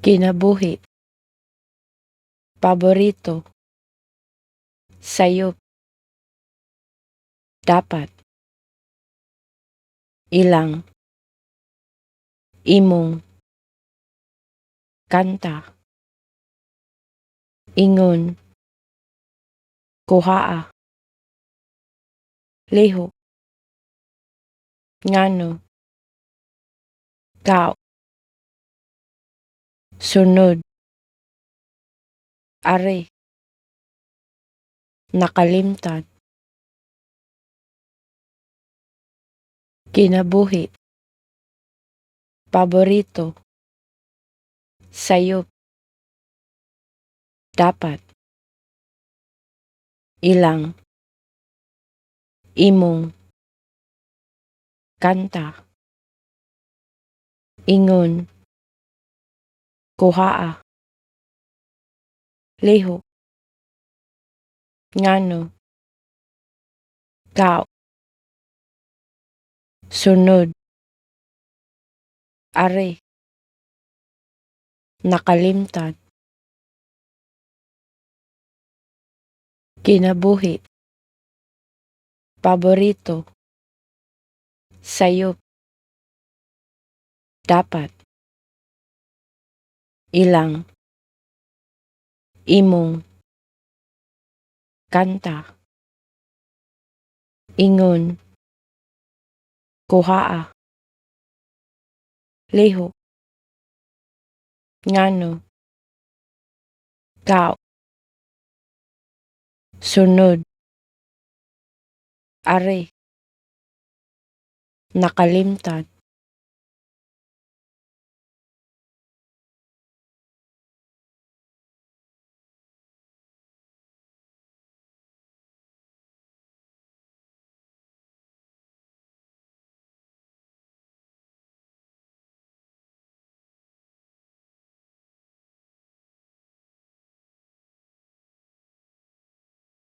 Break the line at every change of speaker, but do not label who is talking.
Kinabuhi, paborito, sayop, dapat, ilang, imong, kanta, ingon, kuhaa, lihok, ngano, kao, sunod, ari, nakalimtan. Kinabuhi, paborito, sayop, dapat, ilang, imong, kanta, ingon, kuhaa, lihok, ngano, kao, sunod, ari, nakalimtan. Kinabuhi, paborito, sayop, dapat, ilang, imong, kanta, ingon, kuhaa, lihok, ngano, kao, sunod, ari, nakalimtan.